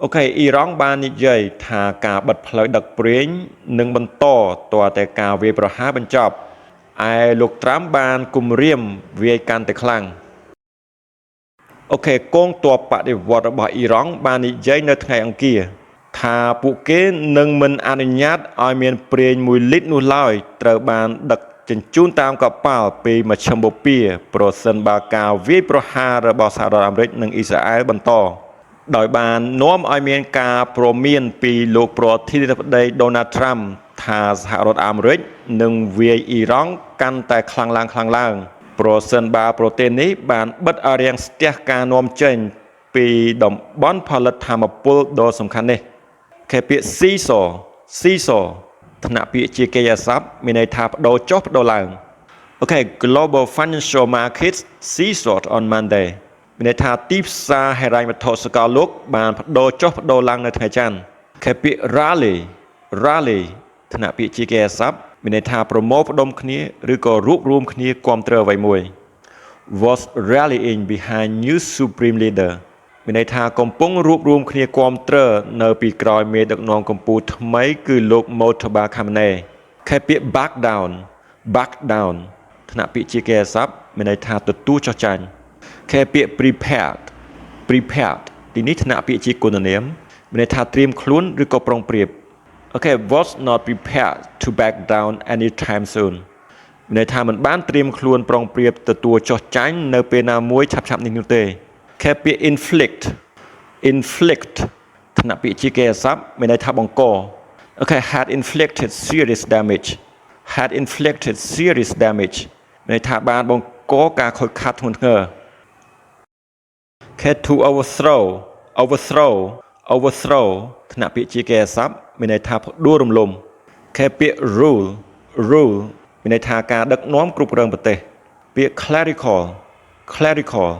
Okay អ៊ីរ៉ង់បាននិយាយថាការបិទផ្លូវដឹកប្រេងនឹងបន្តទាល់តែការវាយប្រហារបញ្ចប់ឯលោកត្រាំបានគំរាមវាយកាន់តែខ្លាំង Okay កងទ័ពបដិវត្តរបស់អ៊ីរ៉ង់បាននិយាយនៅថ្ងៃអង្គារថាពួកគេនឹងមិនអនុញ្ញាតឲ្យមានប្រេង1លីត្រនោះឡើយត្រូវបានដឹកជញ្ជូនតាមកប៉ាល់ពីមជ្ឈិមបូព៌ាប្រសិនបើការវាយប្រហាររបស់សហរដ្ឋអាមេរិកនិងអ៊ីស្រាអែលបន្តដោយបាននាំឲ្យមានការព្រមានពីលោកប្រធានាធិបតីដូណាល់ត្រាំថាសហរដ្ឋអាមេរិកនឹងវាយអ៊ីរ៉ង់កាន់តែខ្លាំងឡើងខ្លាំងឡើង ប្រសិនបើប្រទេសនេះបានបិទឲ្យរាំងស្ទះការនាំចេញពីតំបន់ផលិតថាមពលដ៏សំខាន់នេះគេពាក្យ seesaw seesaw ថ្នាក់ពាក្យជាកិរិយាសព្ទមានន័យថាប្ដូរចុះប្ដូរឡើង Okay, global financial markets seesawed on Monday មានន័យថាទីផ្សារហិរញ្ញវត្ថុសកលលោកបានប្ដូរចុះប្ដូរឡើងនៅថ្ងៃច័ន្ទគេពាក្យ rally rally ថ្នាក់ពាក្យជាកិរិយាសព្ទមានន័យថាប្រមូលផ្ដុំគ្នាឬក៏រួបរួមគ្នាគាំទ្រអ្វីមួយ was rallying behind new supreme leader មានន័យថាកំពុងរួបរួមគ្នាគាំទ្រនៅពីក្រោយមេដឹកនាំកម្ពុជាថ្មីគឺលោក Mojtaba Khamenei ខែពាក្យ back down back down ថ្នាក់ពាក្យជាកិរិយាសព្ទមានន័យថាទទួលចុះចាញ់ខែពាក្យ prepared prepared ទីនេះថ្នាក់ពាក្យជាគុណនាមមានន័យថាត្រៀមខ្លួនឬក៏ប្រុងប្រៀប Okay, was not prepared to back down anytime soon មានន័យថាមិនបានត្រៀមខ្លួនប្រុងប្រៀបទទួលចុះចាញ់នៅពេលណាមួយឆាប់ៗនេះនោះទេខែពាក្យ inflict inflict ថ្នាក់ពាក្យជាកិរិយាសព្ទមានន័យថាបង្ក Okay, had inflicted serious damage had inflicted serious damage មានន័យថាបានបង្កការខូចខាតធ្ងន់ធ្ងរ ខែ to overthrow overthrow overthrow ថ្នាក់ពាក្យជាកិរិយាសព្ទមានន័យថាផ្ដួលរំលំខែពាក្យ rule rule មានន័យថាការដឹកនាំគ្រប់គ្រងប្រទេស ពាក្យ clerical clerical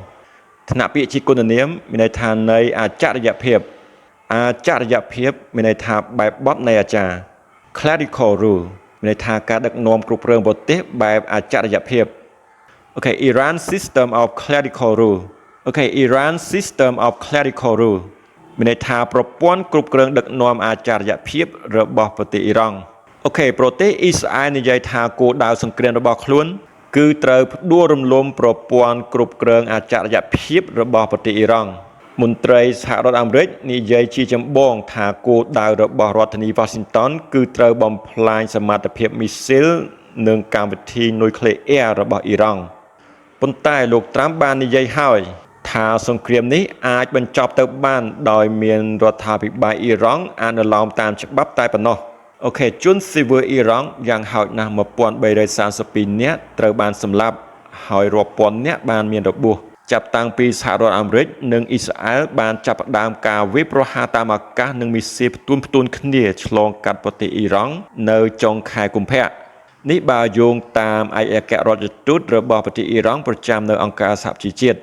ថ្នាក់ពាក្យជាគុណនាមមានន័យថានៃអាចារ្យភាពអាចារ្យភាពមានន័យថាបែបបទនៃអាចារ្យ clerical rule មានន័យថាការដឹកនាំគ្រប់គ្រងប្រទេសបែបអាចារ្យភាព Okay, Iran system of clerical rule. Okay, Iran system of clerical rule មានន័យថាប្រព័ន្ធគ្រប់គ្រងដឹកនាំអាចារ្យភាពរបស់ប្រទេសអ៊ីរ៉ង់ Okay ប្រទេសអ៊ីស្រាអែលនិយាយថាគោលដៅសង្គ្រាមរបស់ខ្លួន គឺត្រូវផ្ដួលរំលំប្រព័ន្ធគ្រប់គ្រងអាចារ្យភាពរបស់ប្រទេសអ៊ីរ៉ង់មន្ត្រីសហរដ្ឋអាមេរិកនិយាយជាចម្បងថាគោលដៅរបស់រដ្ឋធានីវ៉ាស៊ីនតោនគឺត្រូវបំផ្លាញសមត្ថភាពមីស៊ីលនិងកម្មវិធីនុយក្លេអ៊ែររបស់អ៊ីរ៉ង់ប៉ុន្តែលោកត្រាំបាននិយាយហើយថាសង្គ្រាមនេះអាចបញ្ចប់ទៅបានដោយមានរដ្ឋាភិបាលអ៊ីរ៉ង់អនុលោមតាមច្បាប់តែប៉ុណ្ណោះ Okay ជនស៊ីវិលអ៊ីរ៉ង់យ៉ាងហោចណាស់1332នាក់ត្រូវបានសម្លាប់ហើយរាប់ពាន់នាក់បានមានរបួសចាប់តាំងពីសហរដ្ឋអាមេរិកនិងអ៊ីស្រាអែលបានចាប់ផ្ដើមការវាយប្រហារតាមអាកាសនិងមីស៊ីលផ្ទួនៗគ្នាឆ្លងកាត់ប្រទេសអ៊ីរ៉ង់នៅចុងខែកុម្ភៈនេះបើយោងតាមឯកអគ្គរដ្ឋទូតរបស់ប្រទេសអ៊ីរ៉ង់ប្រចាំនៅអង្គការសហប្រជាជាតិ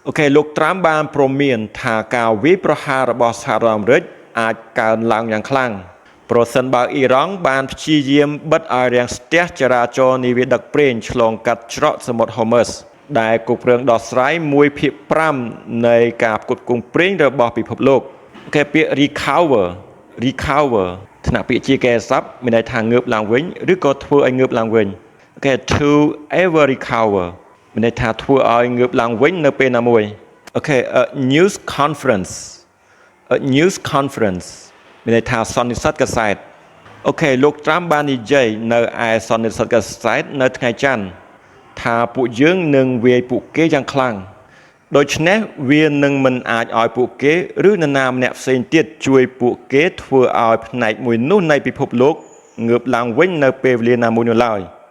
Okay លោកត្រាំបានព្រមានថាការវាយប្រហាររបស់សហរដ្ឋអាមេរិកអាចកើនឡើងយ៉ាងខ្លាំងប្រសិនបើអ៊ីរ៉ង់បានព្យាយាមបិទឲ្យរាំងស្ទះចរាចរណ៍នាវាដឹកប្រេងឆ្លងកាត់ច្រកសមុទ្រហូមឺសដែលគ្រប់គ្រងដោះស្រាយ1ភាគ5នៃការផ្គត់ផ្គង់ប្រេងរបស់ពិភពលោកគេពាក្យ recover recover ថ្នាក់ពាក្យជាកិរិយាសព្ទមានន័យថាងើបឡើងវិញឬក៏ធ្វើឲ្យងើបឡើងវិញគេ to ever recover មានន័យថាធ្វើឲ្យងើបឡើងវិញនៅពេលណាមួយ Okay, a news conference a news conference មានន័យថាសន្និសីទកាសែត Okay លោកត្រាំបាននិយាយនៅឯសន្និសីទកាសែតនៅថ្ងៃច័ន្ទថាពួកយើងនឹងវាយពួកគេយ៉ាងខ្លាំងដូច្នេះវានឹងមិនអាចឲ្យពួកគេឬនរណាម្នាក់ផ្សេងទៀតជួយពួកគេធ្វើឲ្យផ្នែកមួយនោះនៃពិភពលោកងើបឡើងវិញនៅពេលវេលាណាមួយនោះឡើយ។